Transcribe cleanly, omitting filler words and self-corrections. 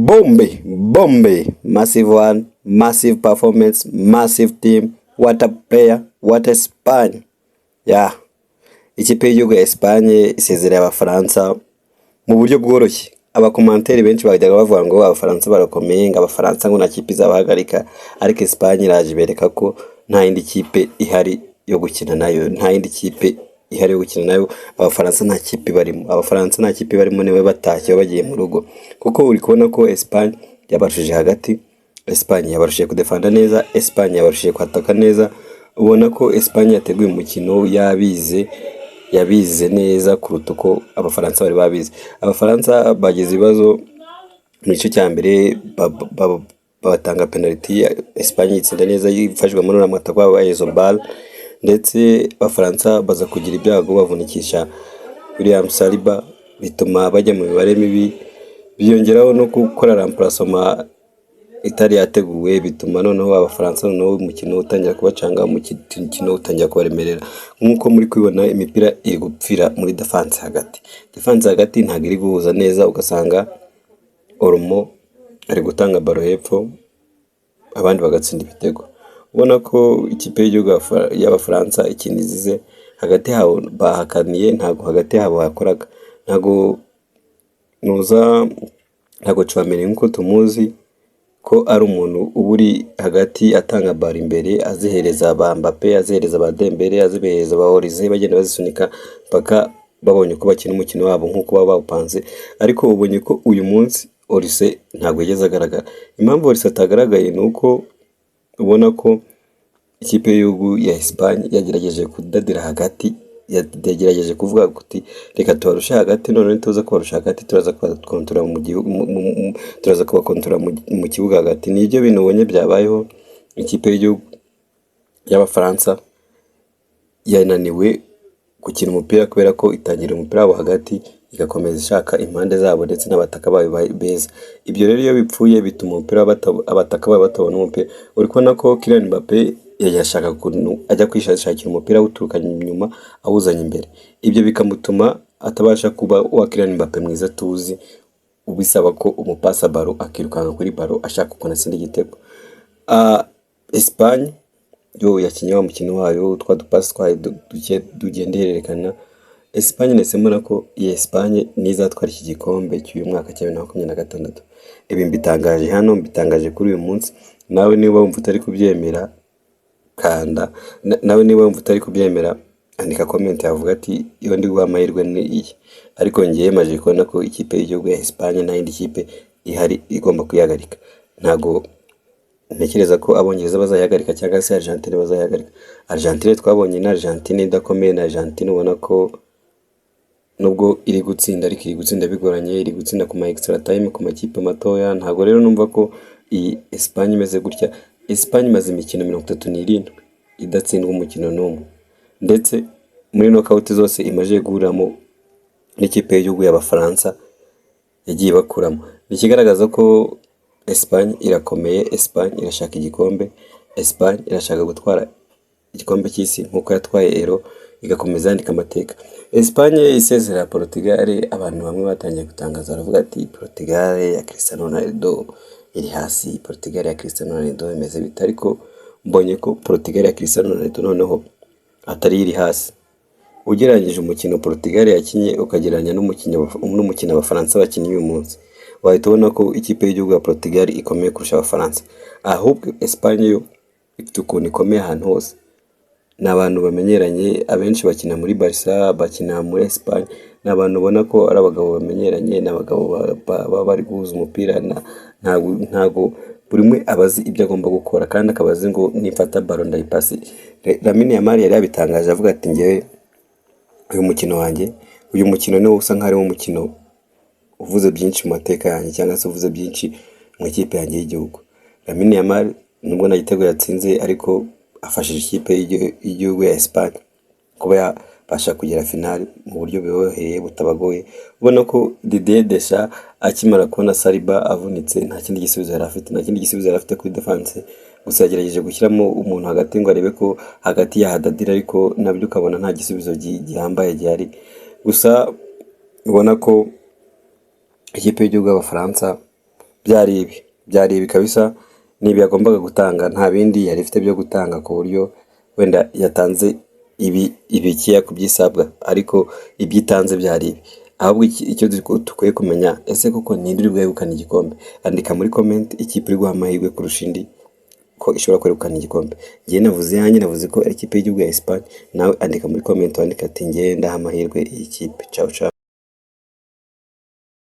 Bombe, bombe, massive one, massive performance, massive team, what a player, what a Spain. Yeah. Ikipe y'igihugu ya Espagne isezereye Abafaransa mu buryo bworoshye. Abakomantere benshi bajyaga bavuga ngo Abafaransa barakomeye, ngo Abafaransa ngo nta kipe izabahagarika, ariko Espagne iraje ibereka ko nta yindi kipe ihari yo gukina nayo, nta yindi kipe ihari yo gukina nayo. Abafaransa nta kipe barimo, Abafaransa nta kipe barimo, niba batashye bagiye mu rugo, kuko uri kubona ko Espagne yabarushije hagati, Espagne yabarushije kudefanda neza, Espagne yabarushije kwataka neza. Ubona ko Espagne yateguye umukino yabize, yabize neza kuruta uko Abafaransa bari babizi. Abafaransa bagize ibibazo mu gice cya mbere, batanga penaliti, Espagne itsinda neza ifashijwemo n'umwataka wabo Oyarzabal, ndetse Abafaransa baza kugira ibyago bavunikisha William Saliba, bituma bajya mu mibare mibi, biyongeraho no gukora remplacement itari yateguwe, bituma noneho Abafaransa noneho umukino utangira kubacanga, umukino utangira kubaremerera. Nk'uko muri kubibona, imipira iri gupfira muri défense hagati, défense hagati ntabwo iri guhuza neza, ugasanga Olmo ari gutanga ballon hepfo, abandi bagatsinda ibitego. Ubona ko ikipe y'igihugu y'Abafaransa ikintu izize, hagati habo bahakaniye, ntabwo hagati yabo hakoraga, ntabwo nuza, ntabwo Tchouameni nk'uko tumuzi ko ari umuntu uba uri hagati atanga ballon imbere, azihereza ba Mbappe, azihereza ba Dembele, azihereza ba Olise, bagenda bazisunika mpaka babonye uko bakina umukino wabo nk'uko baba bawupanze. Ariko ubonye ko uyu munsi Olise ntabwo yigeze agaragara. Impamvu Olise atagaragaye ni uko ubona ko ikipe y'igihugu ya Espagne yagerageje kudadira hagati, yagerageje kuvuga kuti reka tubarushe hagati, none tuza kubarusha hagati turaza kubakontorora mu gihugu, turaza kubakontorora mu kibuga hagati. Nibyo bintu ubonye byabayeho. Ikipe y'igihugu y'Abafaransa yananiwe gukina umupira kubera ko itangira umupira wabo hagati, igakomeza ishaka impande zabo ndetse n'abataka bayo beza. Ibyo rero iyo bipfuye bituma umupira abataka babo batabona umupira. Uri kubona ko Kylian Mbappe yashaka ukuntu ajya kwishakira umupira awuturukanye inyuma awuzanye imbere, ibyo bikamutuma atabasha kuba wa Kylian Mbappe mwiza tuzi, ubisaba ko umupasa ballon akirukanka kuri ballon ashaka ukuntu atsinda igitego. Espagne yo yakinnye wa mukino wayo, twa dupasi twayo duke tugenda ihererekana. Espagne nahise mbona ko iyi Espagne niyo izatwara iki gikombe cy'uyu mwaka cya 2026. Ibi mbitangaje hano, mbitangaje kuri uyu munsi. Nawe niba wumva utari kubyemera kanda, nawe niba wumva utari kubyemera andika comment yavuga ati iyo ndi guha amahirwe ni iyi. Ariko ngewe maze kubona ko ikipe y'igihugu ya Espagne nta yindi kipe ihari igomba kuyihagarika. Ntago ntekereza ko Abongereza bazayihagarika cyangwa se Argentine bazayihagarika. Argentine twabonye ni Argentine idakomeye, ni Argentine ubona ko nubwo iri gutsinda ariko iri gutsinda bigoranye, iri gutsinda ku ma extra time ku makipe matoya. Ntabwo rero numva ko iyi Espagne imeze gutya. Espagne imaze imikino 37 idatsindwa umukino n'umwe, ndetse muri knockout zose imaze guhuriramo n'ikipe y'igihugu y'Abafaransa yagiye ibakuramo. Ni ikigaragaza ko Espagne irakomeye, Espagne irashaka igikombe, Espagne irashaka gutwara igikombe cy'isi nk'uko yatwaye Euro, igakomeza yandika amateka. Espagne isezerera Portugal, abantu bamwe batangiye gutangaza baravuga ati Portugal ya Cristiano Ronaldo iri hasi, Portugal ya Cristiano Ronaldo imeze bite? Ariko mbonye ko Portugal ya Cristiano Ronaldo noneho atari iri hasi. Ugereranyije umukino Portugal yakinnye, ukagereranya n'umukino Abafaransa bakinnye uyu munsi, wahita ubona ko ikipe y'igihugu ya Portugal ikomeye kurusha Abafaransa. Ahubwo Espagne yo ifite ukuntu ikomeye ahantu hose. Ni abantu bamenyeranye, abenshi bakina muri Barca, bakina muri Espagne, ni abantu ubona ko ari abagabo bamenyeranye, ni abagabo baba bari guhuza umupira, ntago buri umwe aba azi ibyo agomba gukora kandi akaba azi ngo nifata ballon ndayipasi. Lamine Yamal yari yabitangaje avuga ati ngewe uyu mukino wanjye, uyu mukino niwo usa nkaho ari wo mukino uvuze byinshi mu mateka yanjye cyangwa se uvuze byinshi mu ikipe yanjye y'igihugu. Lamine Yamal nubwo nta gitego yatsinze, ariko afashije ikipe y'igihugu ya Espagne kuba yabasha kugera finale mu buryo buboroheye butabagoye. Ubona ko Didier Deschamps akimara kubona Saliba avunitse nta kindi gisubizo yari afite, nta kindi gisubizo yari afite kuri défense, gusa yagerageje gushyiramo umuntu hagati ngo arebe ko hagati yahadadira, ariko nabyo ukabona nta gisubizo gihambaye gihari. Gusa ubona ko ikipe y'igihugu y'Abafaransa Byari ibi kabisa, ni ibi yagombaga gutanga, nta bindi yari ifite byo gutanga, ku buryo wenda yatanze ibi ibikeya ku byisabwa, ariko ibyo itanze byari ibi. Ahubwo icyo dukwiye kumenya, ese koko ninde uri bwegukane igikombe? Andika muri comment ikipe uri guha amahirwe kurusha indi ko ishobora kwegukana igikombe. Njyewe navuze iyanjye, navuze ko ari ikipe y'igihugu ya Espagne. Nawe andika muri comment wandike ati: "Njyewe ndaha amahirwe iyi kipe." Ciao ciao.